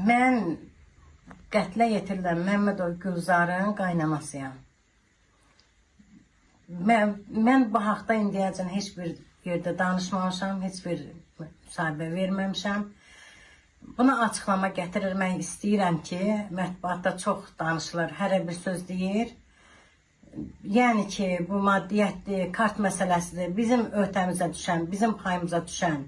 Mən qətlə yetirilən Məmmədov Gülzarın qaynanasıyam. Mən bu haqda indiyəcən heç bir yerdə danışmamışam, heç bir müsahibə verməmişəm. Buna açıqlama gətirmək istəyirəm ki, mətbuatda çox danışılır, hərə bir söz deyir. Yəni ki, bu maddiyyətdir, kart məsələsidir. Bizim öhdəmizə düşən, bizim payımıza düşən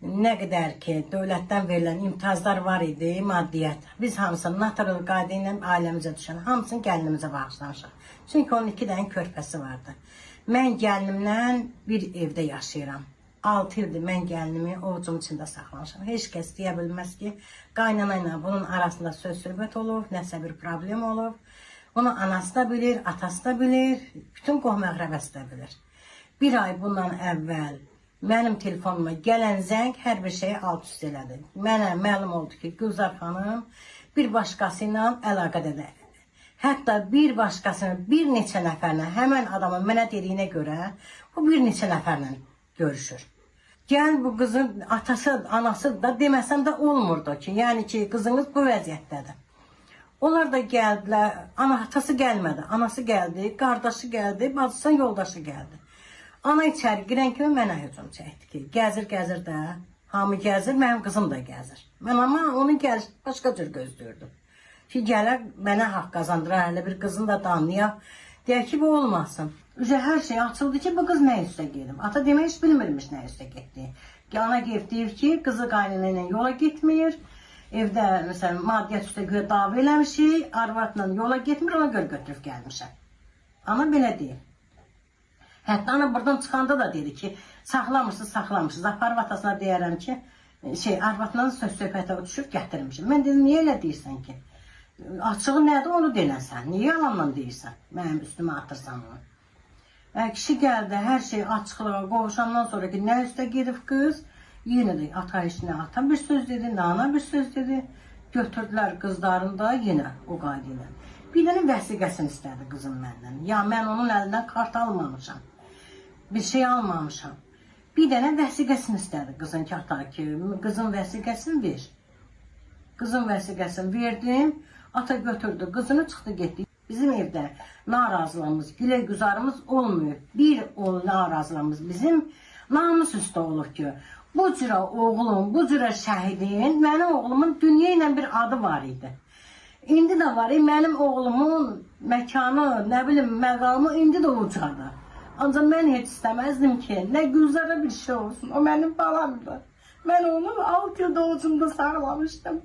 nə qədər ki, dövlətdən verilən imtiyazlar var idi, maddiyyət. Biz hamısını natural qayda ilə ailəmizə düşən, hamısını gəlinimizə bağışlamışıq. Çünki onun 2 dənə körpəsi vardı. Mən gəlinimlə bir evdə yaşayıram. 6 ildir mən gəlinimi ovucum içində saxlamışam. Heç kəs deyə bilməz ki, qaynana ilə bunun arasında söz söhbət olub, nəsə bir problem olub. Bunu anası da bilir, atası da bilir, bütün qohum-əqrəbəsi də bilir. Bir ay bundan əvvəl mənim telefonuma gələn zəng hər bir şeyi alt üst elədi. Mənə məlum oldu ki, Gülzar xanım bir başqası ilə əlaqədədir. Hətta bir başqasının bir neçə nəfərlə, həmən adamın mənə dediyinə görə bu bir neçə nəfərlə görüşür. Gəl bu qızın atası, anası da deməsəm də olmurdu ki, yəni ki, qızınız bu vəziyyətdədir. Onlar da gəldilər, ana atası gəlmədi, anası gəldi, qardaşı gəldi, bacısının yoldaşı gəldi. Ana içəri girən kimi mənə hücum çəkdi ki, gəzir də, hamı gəzir, mənim qızım da gəzir. Mən amma onun gəlişini başqa cür gözləyirdim. Ki, gələr mənə haqq qazandırar, hələ bir qızını da danlayaq. Deyək ki, bu olmasın. Üzə hər şey açıldı ki, bu qız nə üstə gedib. Ata demək heç bilmirmiş nə üstə getdi. Ana gəlib deyir ki, qızı qaynana ilə yola getmir. Evdə məsələn maddiyyət üstə güya dava eləmişik, arvadla yola getmir, ona görə götürüb gəlmişəm. Ana belə deyir. Hətta ana buradan çıxanda da dedi ki, saxlamışsınız, saxlamışsınız. Aparıb atasına deyərəm ki, arvadla söz söhbətə düşüb gətirmişim. Mən dedim, niyə elə deyirsən ki? Açığı nədir onu denəsən. Niyə yalanla deyirsən? Mənim üstümə atırsan onu. Kişi gəldi, hər şey açıqlığa qovuşandan sonra ki, nə üstə gedib qız, yenə də ata heç nə ata bir söz dedi, nə ana bir söz dedi. Götürdülər qızlarını da yenə o qayda ilə. Bir dənə vəsiqəsini istədi qızım məndən. Ya mən onun əlindən kart almamışam. Bir şey almamışam. Bir dənə vəsiqəsini istədi qızın ki, ata ki, qızın vəsiqəsini ver. Qızın vəsiqəsini verdim, ata götürdü, qızını çıxdı getdi. Bizim evdə narazılığımız, gülə-güzarımız olmuyor. Bir o narazılığımız bizim namus üstə olur ki, bu cürə oğlum, bu cürə şəhidin, mənim oğlumun dünya ilə bir adı var idi. İndi də var, mənim oğlumun məkanı, nə bilim, məqamı indi də ucadır. Ancaq mən heç istəməzdim ki, nə Gülzara bir şey olsun, o mənim balamdır. Mən onu 6 il ovucumda saxlamışdım.